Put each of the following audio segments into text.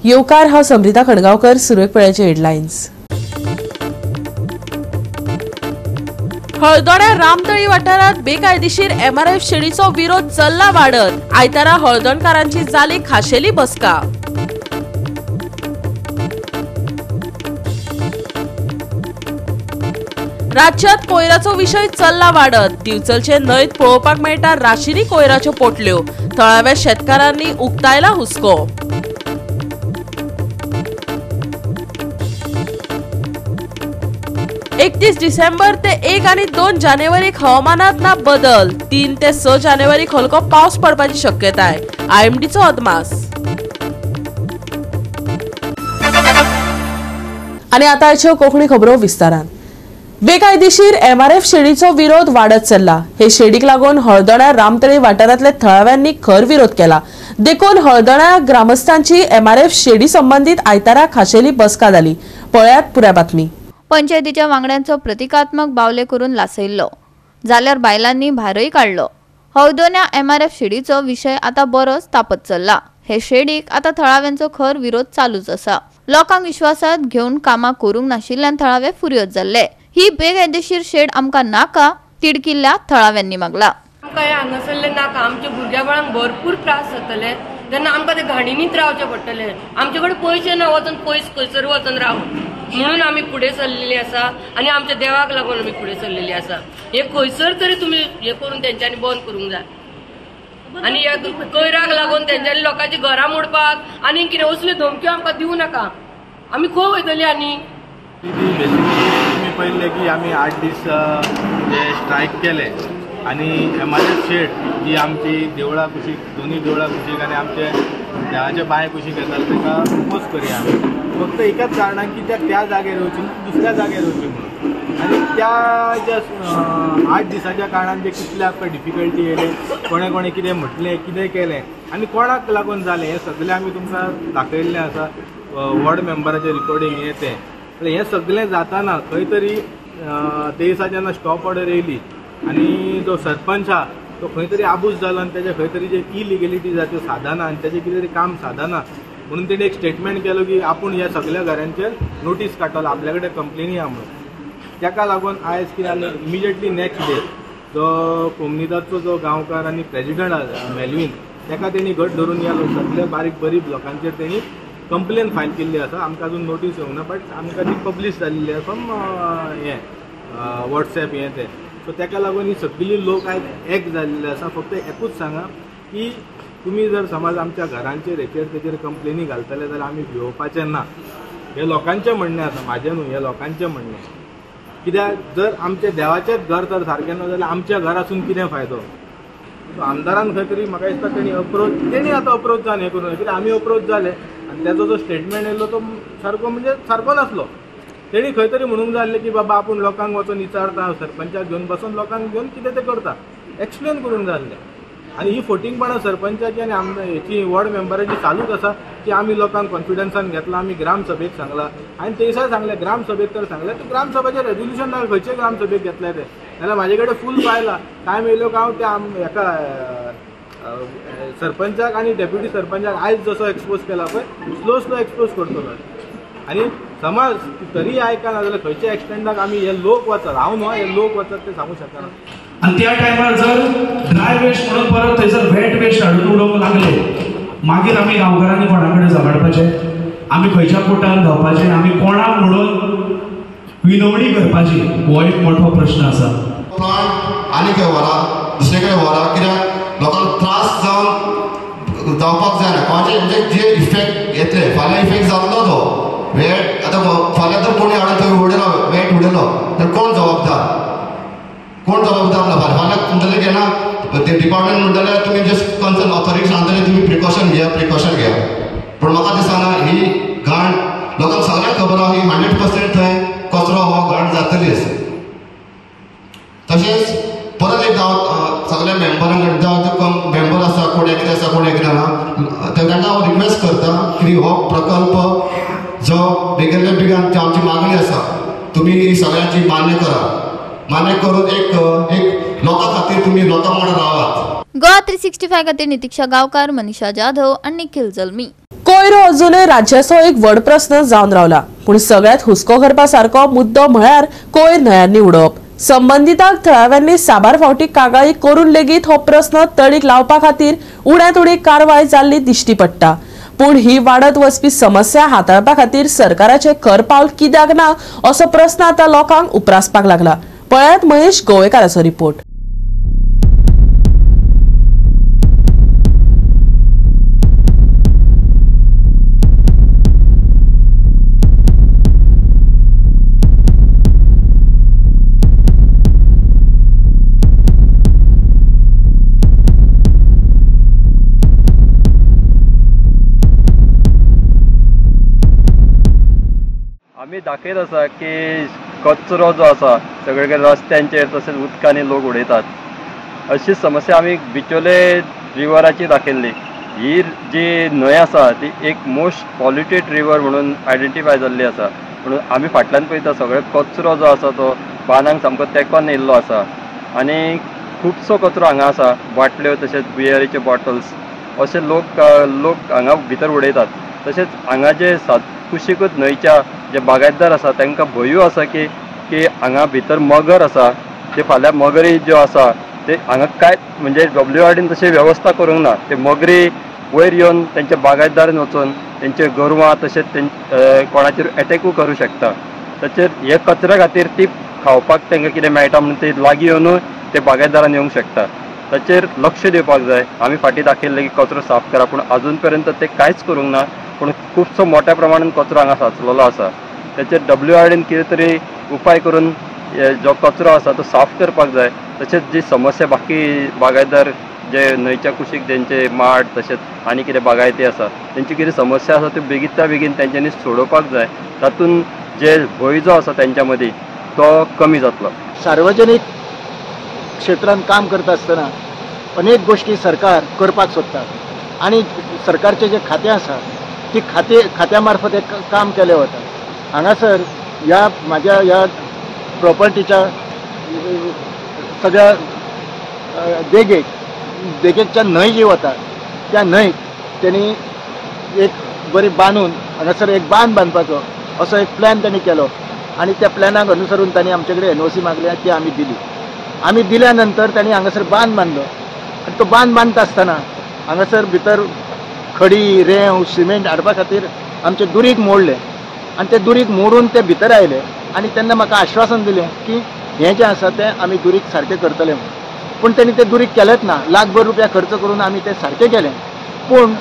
येवकार. हांव समृता खडगांवकर. सुरवेक पळयाचे हेडलायन्स. हळदोण्या रामतळी वाठारात बेकायदेशीर एमआरएफ शेडीचो विरोध चल्ला वाडत. आयतारा हळदोणकारांची जाली खाशेली बसका. राज्यात कोयराचो विशय चल्ला वाडत. दिवचलचे न्हंयत पळोवपाक मेळटा राशिनी कोयराच्यो पोटल्यो. थळाव्या शेतकारांनी उक्तायला हुस्को. एकतीस डिसेंबर ते 1 आणि 2 जानेवारीक हवामानात ना बदल. 3 ते 6 जानेवारीक हलको पावस पडपाची शक्यताय. आयएमडीचो अदमास. आणि आता आयच्यो कोंकणी खबरो विस्तारान. बेकायदेशीर एमआरएफ शेडीचो विरोध वाडत चल्ला. हे शेडीक लागून हळदोण्या रामतळी वाठारांतल्या थळाव्यांनी खर विरोध केला. देखून हळदोण्या ग्रामस्थांची एमआरएफ शेडी संबंदीत आयतारा खाशेली बसका जाली. पळयात पुऱ्या बातमी. पंचायतीच्या वांगड्यांचो प्रतिकात्मक बावले करून लासयल्लो जाल्यार बायलांनी भारय काडलो. हळदोण्या एमआरएफ शेडीचो विशय आतां बरोच तापत चल्ला. हे शेडीक आतां थळाव्यांचो खर विरोध चालूच आसा. लोकांक विश्वासात घेवन कामां करूंक नाशिल्ल्यान थळावे फुर्योज जाल्ले. ही बेकायदेशीर शेड आमकां नाका, तिडकिल्ल्या थळाव्यांनी मागला. आमकां हे हांगासरले नाका. आमच्या भुरग्या बाळांक भरपूर त्रास जातले तेन्ना आमकां ते घाणीनीच रावचें पडटलें. आमचे कडेन पयशे ना वचून पयस खंयसर वचून राव म्हणून आमी फुडें सरलेली आसा आनी आमच्या देवाक लागून आमी फुडें सरलेली आसा. हे खंयसर तरी तुमी हे करून तेंच्यांनी बंद करूंक जाय. आनी ह्या कोयराक लागून तेंच्यांनी लोकांची घरां मोडपाक आनी कितें असल्यो धमक्यो आमकां दिवं नाका. आमी खंय वयतली? आनी बेसिकली तुमी पळयल्लें की आमी 8 दीस जे स्ट्रायक केले आनी एमआरएफ शेड जी आमची देवळा कुशीक, दोनूय देवळा कुशीक आनी आमचे देवाच्या बांय कुशीक येताले ताका अपोज करया आमी. फक्त एकाच कारणान की त्या जाग्यार वचून दुसऱ्या जाग्यार वचून म्हणून. आनी त्या ज्या 8 दिसाच्या कारणान जे कितले आमकां डिफिकल्टी येयले, कोणें कोणें कितें म्हटलें, कितें केलें आनी कोणाक लागून जालें हें सगळें आमी तुमकां दाखयल्लें आसा. वॉर्ड मेंबराचें रिकॉर्डींग हें तें. हें सगळें जाताना खंय तरी ते दिसा जेन्ना स्टॉप ऑर्डर येयली आनी जो सरपंच आहा तो खंय तरी आबूज जालो आनी तेजे खंय तरी जे इलिगेलिटी जाता त्यो सादना आनी तेजें कितें तरी काम सादना म्हणून तेणें एक स्टेटमेंट केलो की आपूण ह्या सगळ्या घरांचेर नोटीस काडटलो, आपल्या कडेन कंप्लेनी आहा म्हणून. ताका लागून आयज कितें जालें, इमिजिएटली नेक्स्ट डे जो कोमनिदाचो जो गांवकार आनी प्रेजिडंट आहा मेलवीन ताका तेणी घट धरून ह्या सगल्या बारीक गरीब लोकांचेर तेणी कंप्लेन फायल केल्ली आसा. आमकां अजून नोटीस येवंक ना, बट आमकां ती पब्लीश जाल्ली आसा फ्रॉम हें वॉट्सएप हें तें. सो ताका लागून ही सगळी लोक आयज एक जाल्ले आसा. फक्त एकूच सांगा की तुमी जर समज आमच्या घरांचेर हेचेर तेचेर कंप्लेनी घालतले जाल्यार आमी भिवपाचें ना. हें लोकांचें म्हणणें आसा, म्हाजें न्हू, हें लोकांचें म्हणणें. कित्याक जर आमचें देवाचेंच घर तर सारकें ना जाल्यार आमच्या घरासून कितें फायदो? आमदारान खंय तरी म्हाका दिसता तेणी अप्रोच, तेणी आतां अप्रोच जावन हें करूं, कित्याक आमी अप्रोच जाले आनी तेजो जो स्टेटमेंट येयलो तो सारको म्हणजे सारको नासलो. तेणी खंय तरी म्हणूंक जाय आसलें की बाबा आपूण लोकांक वचून विचारता, सरपंचाक घेवन बसून लोकांक घेवन कितें तें करता, एक्सप्लेन करूंक जाय आसलें. आनी ही फोटिंगपणां सरपंचाची आनी हेची वॉर्ड मेंबराची चालूच आसा की आमी लोकांक कॉन्फिडन्सान घेतला, आमी ग्रामसभेक सांगलां आनी ते दिसा सांगलें ग्रामसभेक तर सांगलें तर ग्रामसभेचें रेजोल्युशन ना, खंयचे ग्रामसभेक घेतलें तें. जाल्यार म्हाजे कडेन फूल फायल आहा. टायम येयलो काय हांव त्या हेका सरपंचाक आनी डेप्युटी सरपंचाक आयज जसो एक्सपोज केला पळय स्लो स्लो एक्सपोज करतलो. आनी समज तरी आयकना जाल्यार खंयच्या एक्सटेंडाक आमी हे लोक वचत, हांव न्हू, हे लोक वचत ते सांगूंक शकना. आनी त्या टायमार जर ड्राय वेस्ट म्हणून परत थंयसर वेट वेस्ट हाडून उडोवंक लागले, मागीर आमी गांवकारांनी कोणा कडेन झगडपाचें, आमी खंयच्या कोटान धांवपाचें, आमी कोणाक म्हणून विनवणी करपाची, हो एक मोठो प्रश्न आसा. प्लांट आनी खंय व्हरा, दुसरे कडेन व्हरा, कित्याक लोकांक त्रास जावन जावपाक जायना. कोणाचे म्हणजे जे इफेक्ट येतले फाल्यां इफेक्ट जातलो तो वेट. आतां फाल्यां जर कोणी हाडून थंय उडयलो, वेट उडयलो तर कोण जबाबदार? कोण जबाबदार ना. फाल्यां म्हणटलें की ना ते डिपार्टमेंट म्हणटलें तुमी जस्ट कन्सर्न ऑथॉरिटी सांगतले तुमी प्रिकॉशन घेया, प्रिकॉशन घेया. पूण म्हाका दिसना ही घाण लोकांक सगळ्यांक खबर आहा, ही 100% थंय कचरो हो घाण जातलीच. तशेंच परत एकदां हांव सगळ्या मेंबरांक जावं मेंबर आसा कोण एकले आसा कोण एकले ना तांकां हांव रिक्वेस्ट करता की हो प्रकल्प जो बेगीन बेगीन आमची मागणी आसा तुमी ही सगळ्यांची मान्य करा, मान्य करून एक एक लोकां खातीर तुमी लोकां वांगडा रावात. गोवा 365 खातीर नितिक्षा गांवकार, मनीषा जाधव आनी निखिल जल्मी. कोयरो अजूनय राज्याचो एक व्हड प्रस्न जावन रावला, पूण सगळ्यात हुस्को करपा सारको मुद्दो म्हळ्यार कोयर न्हंयांनी उडोवप. संबंदितांक थळाव्यांनी साबार फावटी कागाळी करून लेगीत हो प्रस्न तडीक लावपा खातीर उण्यांत उणी कारवाय जाल्ली दिश्टी पडटा. पूण ही वाडत वचपी समस्या हाताळपा खातीर सरकाराचें खर पावल कित्याक ना असो प्रस्न आतां लोकांक उप्रासपाक लागला. पळयात महेश गोवेकाराचो रिपोर्ट. आमी दाखयत आसा की कचरो जो आसा सगळे कडेन रस्त्यांचेर तशेंच उदकांनी लोक उडयतात. अशी समस्या आमी बिचोले रिवराची दाखयल्ली. ही जी न्हंय आसा ती एक मोस्ट पॉल्युटेड रिवर म्हणून आयडेंटिफाय जाल्ली आसा. म्हणून आमी फाटल्यान पळयता सगळे कचरो जो आसा तो बांदांक सामको तेंकोन येयल्लो आसा आनी खुबसो कचरो हांगा आसा. बाटल्यो तशेंच बियरीच्यो बॉटल्स अशे लोक लोक हांगा भितर उडयतात. तशेंच हांगा जे कुशीकूच न्हंयच्या जे बागायतदार आसा तांकां भंयूय आसा की की हांगा भितर मगर आसा, ते फाल्यां मगरी ज्यो आसा ते हांगा कांय म्हणजे डब्ल्यू आर डीन तशी वेवस्था करूंक ना. ते मगरी वयर येवन तेंच्या बागायतदारान वचून तेंचे गोरवां तशेंच कोणाचेर एटॅकूय करूं शकता. ताचेर हे कचऱ्या खातीर ती खावपाक तांकां कितें मेळटा म्हणून ते लागीं येवनूय ते बागायतदारान येवंक शकता. ताचेर लक्ष दिवपाक जाय. आमी फाटीं दाखयल्लें की कचरो साफ करा, पूण अजून पर्यंत ते कांयच करूंक ना. पूण खुबसो मोठ्या प्रमाणान कचरो हांगा साचलेलो आसा. ताचेर डब्ल्यू आर डीन कितें तरी उपाय करून जो कचरो आसा तो साफ करपाक जाय. तशेंच जी समस्या बाकी बागायतदार जे न्हंयच्या कुशीक जेंचे माड तशेंच आनी कितें बागायती आसा तेंची कितें समस्या आसा त्यो बेगीनच्या बेगीन तेंच्यांनी सोडोवपाक जाय. तातूंत जे भंय जो आसा तेंच्या मदीं तो कमी जातलो. सार्वजनीक क्षेत्रांत काम करता आसतना अनेक गोश्टी सरकार करपाक सोदता आनी सरकारचें जें खातें आसा ती खात्या मार्फत एक काम केलें वता. हांगासर ह्या म्हाज्या ह्या प्रॉपर्टीच्या सगळ्या देगेकच्या न्हंय जी वता त्या न्हंयक तेणी एक बरी बांदून हांगासर एक बांद बांदपाचो असो एक प्लॅन तेणी केलो आनी त्या प्लॅनाक अनुसरून तांणी आमचे कडेन एनओसी मागली, ती आमी दिली. आमी दिल्या नंतर तांणी हांगासर बांद बांदलो आनी तो बांद बांदता आसतना हांगासर भितर खडी, रेंव, सिमेंट हाडपा खातीर आमचे दुरीग मोडले आनी ते दुरीग मोडून ते भितर आयले आनी तेन्ना म्हाका आश्वासन दिलें की हें जें आसा तें आमी दुरीग सारकें करतले म्हणून. पूण तेणी तें दुरीग केलेंच ना. लाखभर रुपया खर्च करून आमी तें सारकें केलें, पूण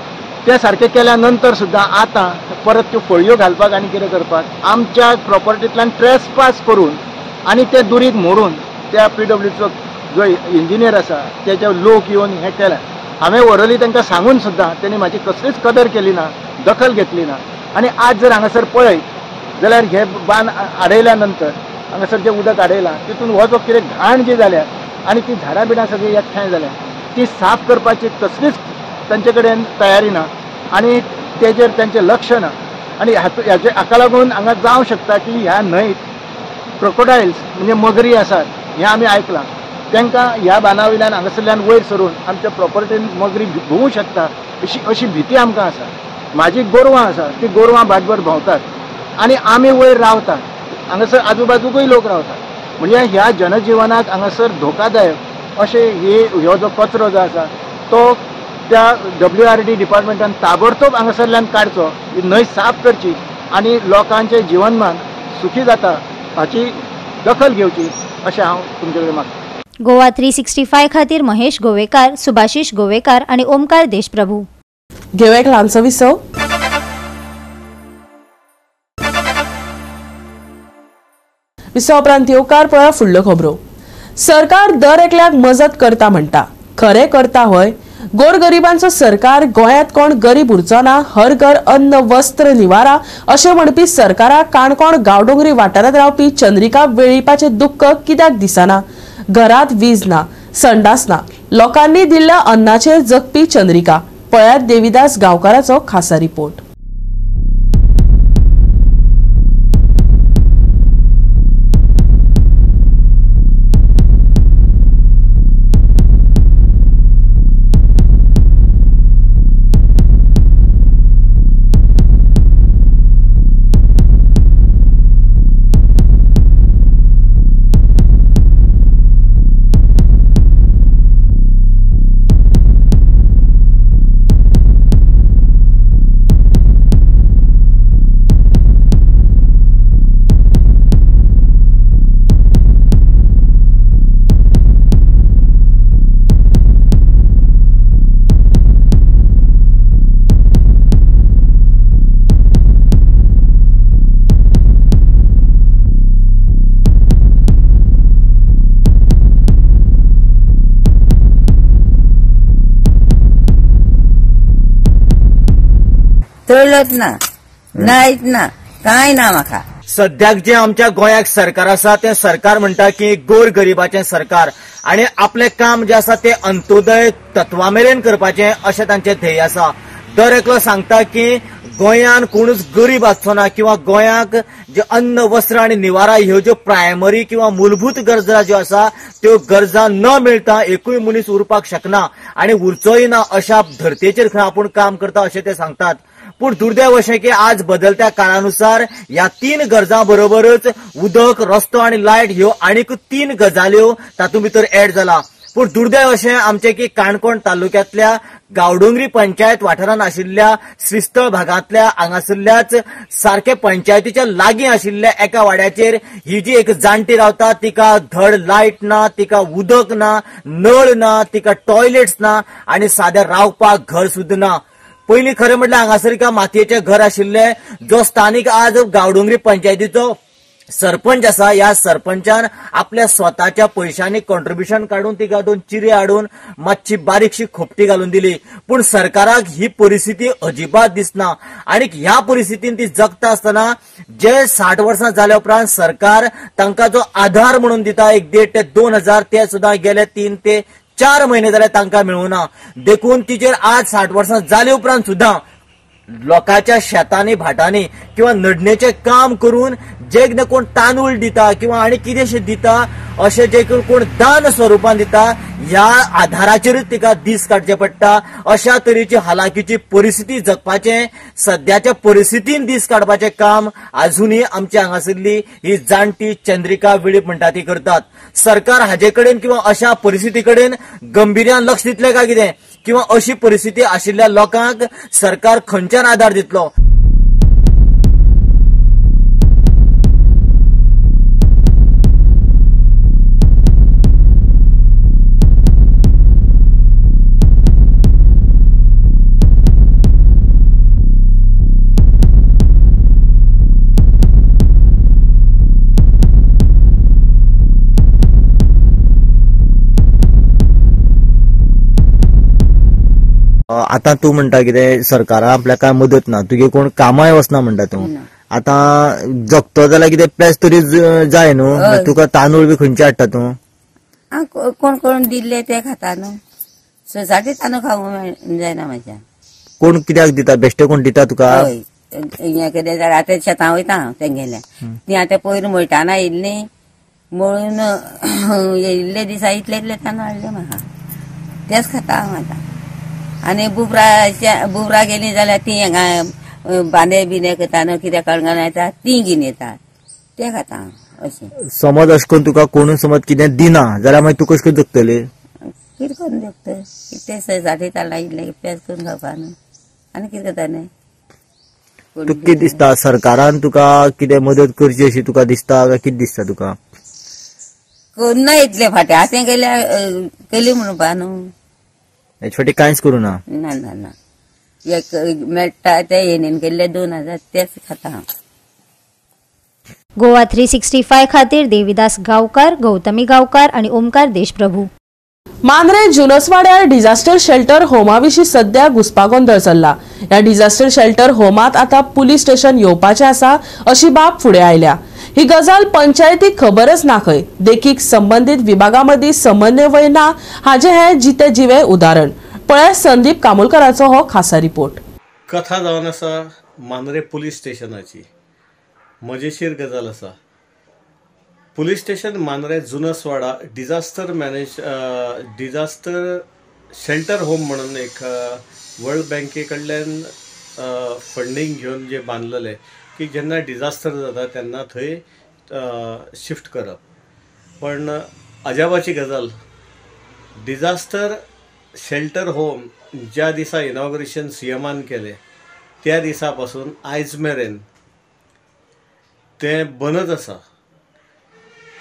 तें सारकें केल्या नंतर सुद्दां आतां परत त्यो फळयो घालपाक आनी कितें करपाक आमच्या प्रॉपर्टींतल्यान ट्रेसपास करून आनी तें दुरीग मोडून त्या पीडब्ल्यूचो जो इंजिनियर आसा तेजे लोक येवन हें केलें. हांवें ओरली तांकां सांगून सुद्दां तेणी म्हाजी कसलीच कदर केली ना, दखल घेतली ना. आनी आज जर हांगासर पळयत जाल्यार हे बांद आडयल्या नंतर हांगासर जें उदक आडयलां तितून हो जो कितें घाण जी जाल्या आनी ती झाडां बिडां सगळीं एकठांय जाल्या ती साफ करपाची कसलीच तांचे कडेन तयारी ना आनी तेजेर तांचें लक्ष ना. आनी हाचे हाका लागून हांगा जावं शकता की ह्या न्हंयत क्रोकोडायल्स म्हणजे मगरी आसात हें आमी आयकलां. तांकां ह्या बांदा वयल्यान हांगासरल्यान वयर सरून आमच्या प्रॉपर्टीन मगरी भोंवूं शकता अशी भिती आमकां आसा. म्हाजी गोरवां आसा ती गोरवां भाटभर भोंवतात आनी आमी वयर रावतात. हांगासर आजूबाजूकूय लोक रावतात. म्हणजे ह्या जनजिवनाक हांगासर धोकादायक अशें हे ह्यो जो कचरो जो आसा तो त्या डब्ल्यू आर डी डिपार्टमेंटान ताबडतोब हांगासरल्यान काडचो, ही न्हंय साफ करची आनी लोकांचें जिवनमान सुखी जाता हाची दखल घेवची अशें हांव तुमचे कडेन मागता. गोवा 365 खातीर महेश गोवेकार, सुभाषिश गोवेकार आणि ओमकार देशप्रभू. घेऊया एक ल्हानसो विसव. विसवा उपरांत येवकार पळया फुडल्यो खबरो. सरकार दर एकल्याक मजत करता म्हणटा, खरें करता होय? गोरगरिबांचो सरकार गोंयांत कोण गरीब उरचो ना, हर घर अन्न वस्त्र निवारा अशें म्हणपी सरकाराक काणकोण गांवडोंगरी वाठारांत रावपी चंद्रिका वेळीपाचें दुख्ख कित्याक दिसना? घरात वीज ना, संडास ना, लोकांनी दिल्ल्या अन्नाचेर जगपी चंद्रिका. पळयात देवीदास गांवकाराचो खासा रिपोर्ट. टॉयलेट ना, लायट ना, कांय ना म्हाका. सद्याक जे आमच्या गोंयाक सरकार आसा तें सरकार म्हणटा की गोर गरिबाचें सरकार आनी आपलें काम जें आसा तें अंत्योदय तत्वा मेरेन करपाचें अशें तांचें ध्येय आसा. दर एकलो सांगता की गोंयान कोणूच गरीब आसचो ना किंवा गोंयाक जे अन्न वस्त्र आनी निवारा ह्यो ज्यो प्रायमरी किंवा मूलभूत गरजा ज्यो आसा त्यो गरजा न मेळटा एकूय मनीस उरपाक शकना आनी उरचोय ना अशा धर्तेचेर खंय आपूण काम करता अशें ते सांगतात. पूण दुर्दैव अशें की आज बदलत्या काळानुसार ह्या 3 गरजां बरोबरच उदक, रस्तो आनी लायट ह्यो आनीक 3 गजाल्यो तातूंत भितर एड जाला. पूण दुर्दैव अशें आमचें की काणकोण तालुक्यांतल्या गांवडोंगरी पंचायत वाठारांत आशिल्ल्या श्रीस्थळ भागांतल्या हांगासरल्याच सारके पंचायतीच्या लागीं आशिल्ल्या एका वाड्याचेर ही जी एक जाणटी रावता तिका धड लायट ना, तिका उदक ना, नळ ना, तिका टॉयलेट्स ना आनी सादें रावपाक घर सुद्दां ना. पयलीं खरें म्हटल्यार हांगासर एका मातयेचें घर आशिल्लें. जो स्थानीक आज गांवडोंगरी पंचायतीचो सरपंच आसा ह्या सरपंचान आपल्या स्वताच्या पयशांनी कॉन्ट्रिब्युशन काडून तिका 2 चिरे हाडून मातशी बारीकशी खोपटी घालून दिली. पूण सरकाराक ही परिस्थिती अजिबात दिसना आनी ह्या परिस्थितीन ती जगता आसतना जे 60 वर्सां जाल्या उपरांत सरकार तांकां जो आधार म्हणून दिता 1.5 ते 2 हजार ते सुद्दां गेले 3 ते 4 म्हयने जाल्यार तांकां मेळूना. देखून तिचेर आज 60 वर्सां जाले उपरांत सुद्दां लोकांच्या शेतांनी भाटांनी किंवा नडणेचें काम करून जे कितें कोण तांदूळ दिता किंवा आनी कितेंशें दिता अशें जे कोण दान स्वरुपान दिता ह्या आधाराचेरूच तिका दीस काडचे पडटा. अशा तरेची हालाकीची परिस्थिती जगपाचें सद्याच्या परिस्थितीन दीस काडपाचें काम आजुनूय आमच्या हांगासरली ही जाणटी चंद्रिका वेळीप म्हणटा ती करतात. सरकार हाजे कडेन किंवा अशा परिस्थिती कडेन गंभीर्यान लक्ष दितलें काय कितें किंवा अशी परिस्थिती आशिल्ल्या लोकांक सरकार खंयच्यान आधार दितलो? आतां तूं म्हणटा कितें सरकारान आपल्याक काय मदत ना, तुगे कोण कामाय वचना म्हणटा तूं, आतां जगतो जाल्यार कितें प्लेस तरी जाय न्हू, तुका तांदूळ बी खंयचे हाडटा तूं? कोण कोण दिल्ले ते खाता न्हू, सोसायटी तांदूळ खावंक जायना म्हाज्यान. कोण कित्याक दिता? बेश्टे कोण दिता तुका? हें कितें जाल्यार आतां शेतां वयता हांव तेंगेल्या, ती आतां पयर मळटाना येयल्ली मळून येयल्ले दिसा इतले इतले तांदूळ हाडले म्हाका, तेच खाता हांव आतां. आनी बुबरा गेली जाल्यार ती हांगा बांदे बिंदे करता न्हू, कितें कणगां येता ती घेवन येता, ते खाता हांव अशें. समज अशें करून तुका कोणूय समज कितें दिना जाल्यार मागीर तूं कशें करून जगतली? कितें करून जगता? तें साठी तांदळां इल्लें पेज करून खावपा न्हू, आनी कितें करता न्हय? तुका कितें दिसता सरकारान तुका कितें मदत करची अशी तुका दिसता काय कितें दिसता तुका? करुना इतले फाटीं आतां केल्या केली म्हणपा न्हू, हेच फाटी कांयच करूं ना? ना ना ना, एक मेळटा ते येणेन केल्ले 2000 तेच खाता हांव. गोवा 365 खातीर देवीदास गांवकार, गौतमी गांवकार आनी ओमकार देशप्रभू. मांद्रे जुनसवाड्यार डिझास्टर शेल्टर होमा विशीं सध्या घुस्पागोंदळ चल्ला. ह्या डिझास्टर शेल्टर होमात आतां पुलीस स्टेशन येवपाचें आसा अशी बाब फुडें आयल्या. ही गजाल पंचायतीक खबरच ना खंय, देखीक संबंदीत विभागा मदीं समन्वय ना हाजें हें जिते जिवे उदाहरण. पळय संदीप कामोलकराचो हो खासा रिपोर्ट. कथा जावन आसा मांद्रे पुलीस स्टेशनाची मजेशीर गजाल आसा. Police station Mandrem Junaswada disaster disaster shelter home म्हणून एक वर्ल्ड बँके कडल्यान फंडींग घेवन जे बांदलेलें की जेन्ना डिझास्टर जाता तेन्ना थंय शिफ्ट करप. पण अजापाची गजाल, डिझास्टर शेल्टर होम ज्या दिसा इनॉग्रेशन सी एमान केलें त्या दिसा पासून आयज मेरेन तें बनत आसा.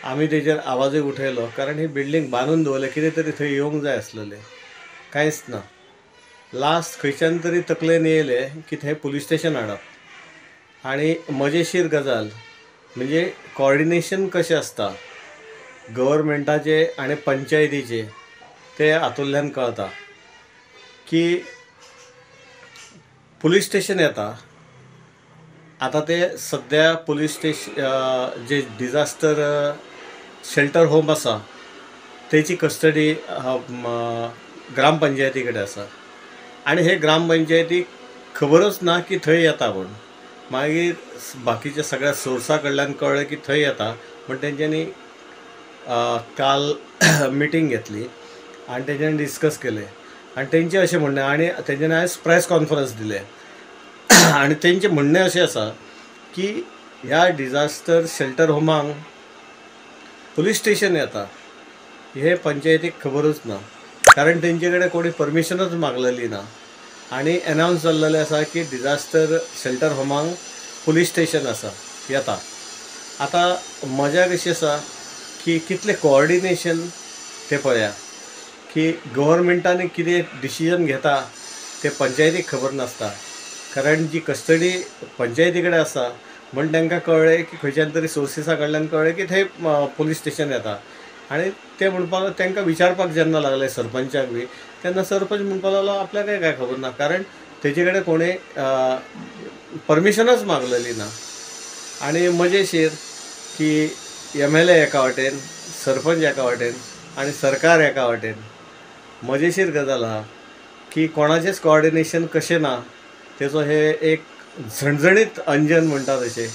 आमी तेजेर आवाजूय उठयलो कारण ही बिल्डींग बांदून दवरलें, कितें तरी थंय येवंक जाय आसलेलें, कांयच ना. लास्ट खंयच्यान तरी तकलेन येयलें की थंय पुलीस स्टेशन हाडप. आनी मजेशीर गजाल म्हणजे कॉर्डिनेशन कशें आसता गव्हर्मेंटाचें आनी पंचायतीचें तें हातूंतल्यान कळटा की पुलीस स्टेशन येता. आतां ते सद्या पुलीस स्टेशन जे डिजास्टर शेल्टर होम आसा तेची कस्टडी ग्रामपंचायती कडेन आसा आनी हे ग्रामपंचायतीक खबरच ना की थंय येता म्हूण. मागीर बाकीच्या सगळ्या सोर्सा कडल्यान कळ्ळें की थंय येता म्हण तेंच्यांनी काल मिटींग घेतली आनी तेंच्यांनी डिस्कस केलें आनी तेंचें अशें म्हणणें आनी तेंच्यांनी आयज प्रेस कॉन्फरन्स दिलें आनी तेंचें म्हणणें अशें आसा की ह्या डिजास्टर शेल्टर होमांक पुलीस स्टेशन येता हे पंचायतीक खबरूच ना, कारण तेंचे कडेन कोणी परमिशनच मागलेली ना आनी एनावन्स जाल्लेलें आसा की डिजास्टर शेल्टर होमांक पुलीस स्टेशन आसा येता. आतां मजा कशी आसा की कितलें कोऑर्डिनेशन तें पळया की गव्हर्मेंटान कितें डिसिजन घेता तें पंचायतीक खबर नासता, कारण जी कस्टडी पंचायती कडेन आसा म्हण तांकां कळ्ळें की खंयच्यान तरी सोर्सिसा कडल्यान कळ्ळें की थंय पुलीस स्टेशन येता आनी ते म्हणपाक लागले, तांकां विचारपाक जेन्ना लागले सरपंचाक बी तेन्ना सरपंच म्हणपाक लागलो आपल्याकय कांय खबर ना, कारण तेजे कडेन कोणें परमिशनच मागलेली ना. आनी मजेशीर की एम एल ए एका वाटेन, सरपंच एका वाटेन आनी सरकार एका वाटेन. मजेशीर गजाल आहा की कोणाचेंच कोऑर्डिनेशन कशें ना तेचो हे एक झणझणीत अंजन म्हणटा तशें.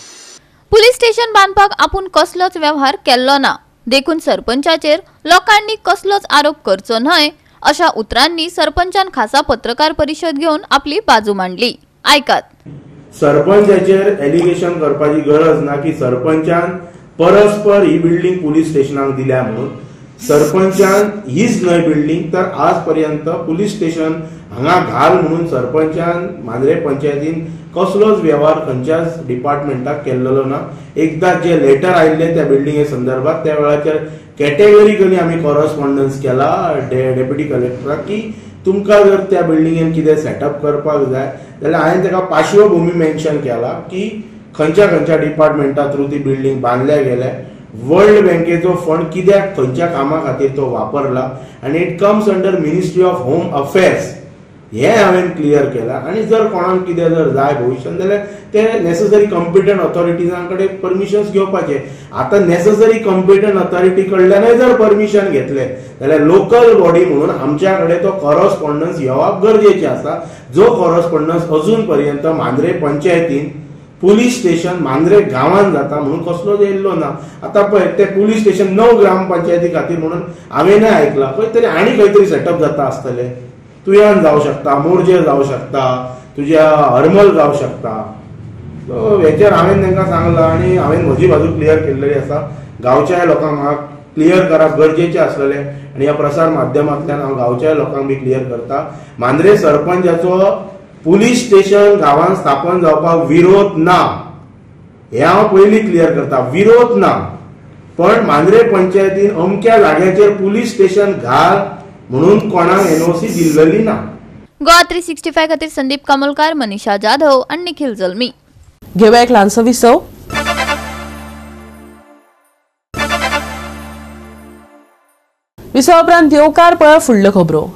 पुलीस स्टेशन बांदपाक आपूण कसलोच वेव्हार केल्लो ना देखून सरपंचाचेर लोकांनी कसलोच आरोप करचो न्हय अशा उतरांनी सरपंचान खासा पत्रकार परिशद घेवन आपली बाजू मांडली. आयकात. सरपंचाचेर एलिगेशन करपाची गरज ना की सरपंचान परस्पर ही बिल्डिंग पुलीस स्टेशनाक दिल्या म्हणून. सरपंचान हीच न्हय बिल्डिंग तर आज पर्यंत पुलीस स्टेशन हांगा घाल म्हणून सरपंचान मांद्रे पंचायतीन कसलोच वेव्हार खंयच्याच डिपार्टमेंटाक केल्लो ना. एकदां जे लेटर आयिल्ले त्या बिल्डिंगे संदर्भात त्या वेळाचेर कॅटेगरिकली आमी कॉरस्पॉन्डन्स केला डेप्युटी कलेक्टराक की तुमकां जर त्या बिल्डिंगेन कितें सेटअप करपाक जाय जाल्यार हांवें ताका पार्श्वभूमी मेन्शन केला की खंयच्या खंयच्या डिपार्टमेंटा थ्रू ती बिल्डिंग बांदल्या गेल्या, वर्ल्ड बँकेचो फंड कित्याक खंयच्या कामा खातीर तो वापरला आनी it comes under ministry of home affairs हें हांवें क्लियर केलां. आनी जर कोणाक कितें जर जाय भविश्यांत जाल्यार ते नेसेसरी कॉम्पिटंट ऑथॉरिटीजां कडेन परमिशन्स घेवपाचे. आतां नेसेसरी कॉम्पिटंट ऑथॉरिटी कडल्यानय जर परमिशन घेतलें जाल्यार लोकल बॉडी म्हणून आमच्या कडेन तो कॉरस्पॉन्डन्स येवप गरजेचें आसा, जो कॉरस्पॉन्डन्स अजून पर्यंत मांद्रे पंचायतीन पुलीस स्टेशन मांद्रे गांवांत जाता म्हणून कसलोच येयल्लो ना. आतां पळय ते पुलीस स्टेशन 9 ग्रामपंचायती खातीर म्हणून हांवेंय आयकलां खंय तरी आनी खंय तरी सेटअप जाता आसतलें, तुयान जावं शकता, मोरजे जावं शकता, तुज्या हरमल जावं शकता. सो हेचेर हांवें तांकां सांगलां आनी हांवें म्हजी बाजू क्लियर केल्लेली आसा. गांवच्याय लोकांक म्हाका क्लियर करप गरजेचें आसलेलें आनी ह्या प्रसार माध्यमांतल्यान हांव गांवच्याय लोकांक बी क्लियर करता. मांद्रे सरपंचाचो पुलीस स्टेशन गांवांत स्थापन जावपाक विरोध ना हें हांव पयलीं क्लियर करता, विरोध ना, पण मांद्रे पंचायतीन अमक्या जाग्याचेर पुलीस स्टेशन घाल म्हणून कोणाक एनओसी दिल्लेली ना. गोवा 365 खातीर संदीप कामोलकार, मनीषा जाधव आनी निखिल जल्मी. घेवया एक ल्हानसो विसव. विसवा उपरांत येवकार पळय फुडल्यो खबरो.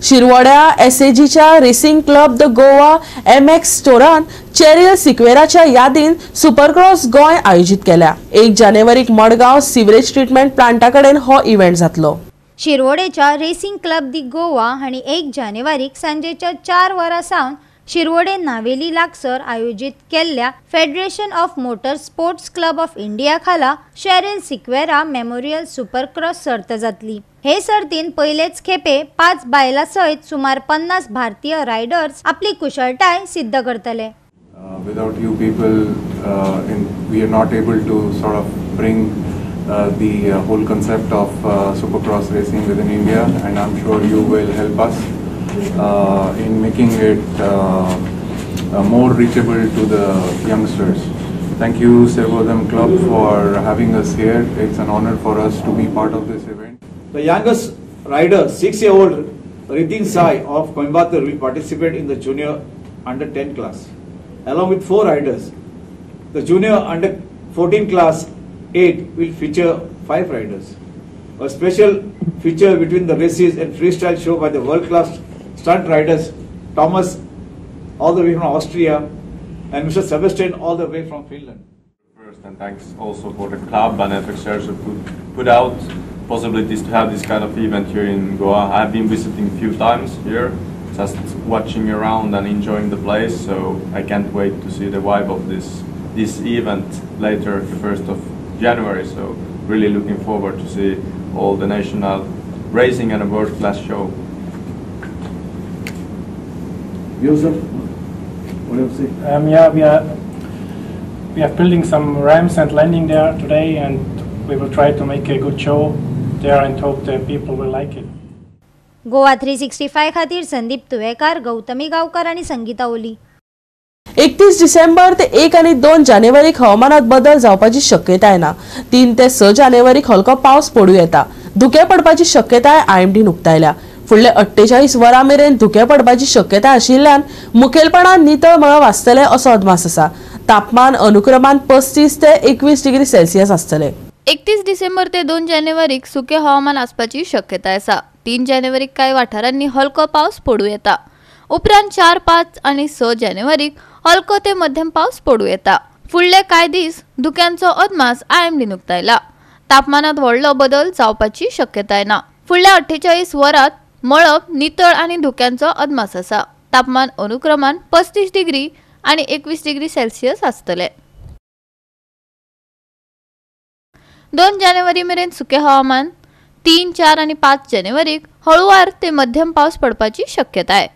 शिरवड्या एसएजीच्या racing club the Goa MX स्टोरान चेरियल सिक्वेराच्या यादीन सुपरक्रॉस गोंय आयोजीत केल्या. 1 जानेवारीक मडगांव सिवरेज ट्रिटमेंट प्लांटा कडेन हो इव्हेंट जातलो. शिरवडेच्या रेसिंग क्लब दी गोवा हांणी 1 जानेवारीक सांजेच्या 4 वरां सावन शिरवडे नावेली लागसर आयोजीत केल्ल्या federation of motor sports club of India खाला शेरिल सिक्वेरा मेमोरियल सुपरक्रॉस सर्त जातली. हे सर्तीन पयलेच खेपे 5 बायलां सयत सुमार 50 भारतीय रायडर्स आपली कुशळटाय सिद्ध करतले. Without you people, we are not able to sort of bring the whole concept of supercross racing within India, and I'm sure you will help us in making it more reachable to the youngsters. Thank you Sevodam Club for having us here. It's an honor for us to be part of this event. The youngest rider, 6-year-old Ritin Sai of Coimbatore, will participate in the junior under 10 class, along with 4 riders. The junior under 14 class 8 will feature 5 riders. A special feature between the races and freestyle show by the world-class stunt riders Thomas all the way from Austria, and Mr. Sebastian all the way from Finland. First, and thanks also for the club and FXR to put out possibilities to have this kind of event here in Goa. I've been visiting a few times here, just watching around and enjoying the place, so I can't wait to see the vibe of this event later, the 1st of January. So really looking forward to see all the national racing and a world-class show. Joseph, what do you say? Yeah, we are building some ramps and landing there today, and we will try to make a good show there and hope the people will like it. Goa 365 खातीर संदीप तुवेकार, गौतमी गावकर आणि संगीता ओली. 31 डिसेंबर ते 1 आणि 2 जानेवारीक हवामानात बदल जावपाची शक्यताय ना. 3 ते 6 जानेवारीक हलको पावस पडूं येता. धुकें पडपाची शक्यताय आयएमडीन उक्तायल्या. फुडले 48 वरां मेरेन धुकें पडपाची शक्यताय आशिल्ल्यान मुखेलपणान नितळ मळब आसतलें असो अदमास आसा. तापमान अनुक्रमान 35 ते 21 डिग्री सेल्सियस आसतलें. 31 डिसेंबर ते 2 जानेवारीक सुकें हवामान आसपाची शक्यताय आसा. 3 जानेवारीक कांय वाठारांनी हलको पावस पडूं येता. उपरांत 4, 5 आनी 6 जानेवारीक हलको ते मध्यम पावस पडूं येता. फुडले कांय दीस धुक्यांचो अदमास आयएमडीन उक्तायला. तापमानात व्हडलो बदल जावपाची शक्यताय ना. फुडल्या 48 वरांत मळब नितळ आनी धुक्यांचो अदमास आसा. तापमान अनुक्रमान 35 डिग्री आनी 21 डिग्री सेल्सियस आसतले. 2 जानेवारी मेरेन सुकें हवामान. 3, 4 आनी 5 जानेवारीक हळुवार ते मध्यम पावस पडपाची शक्यताय.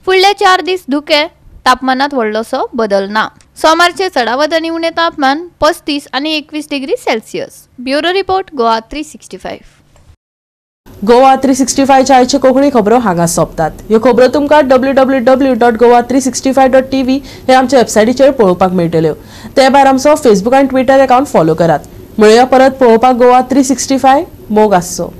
फुडले 4 दीस धुके, तापमानात व्हडलोसो बदल ना. सोमारचे चडावत आनी उणें तापमान 35 आनी 21 degree Celsius. Bureau report, Goa 365. Goa 365 आयच्यो कोंकणी खबरो हांगा सोंपतात. ह्यो खबरो तुमकां www.goa365.tv हे आमच्या वेबसायटीचेर पळोवपाक मेळटल्यो. ते भायर आमचो फेसबूक आनी ट्विटर अकाउंट फॉलो करात. मेळुया परत पळोवपाक गोवा 365. मोग आसचो.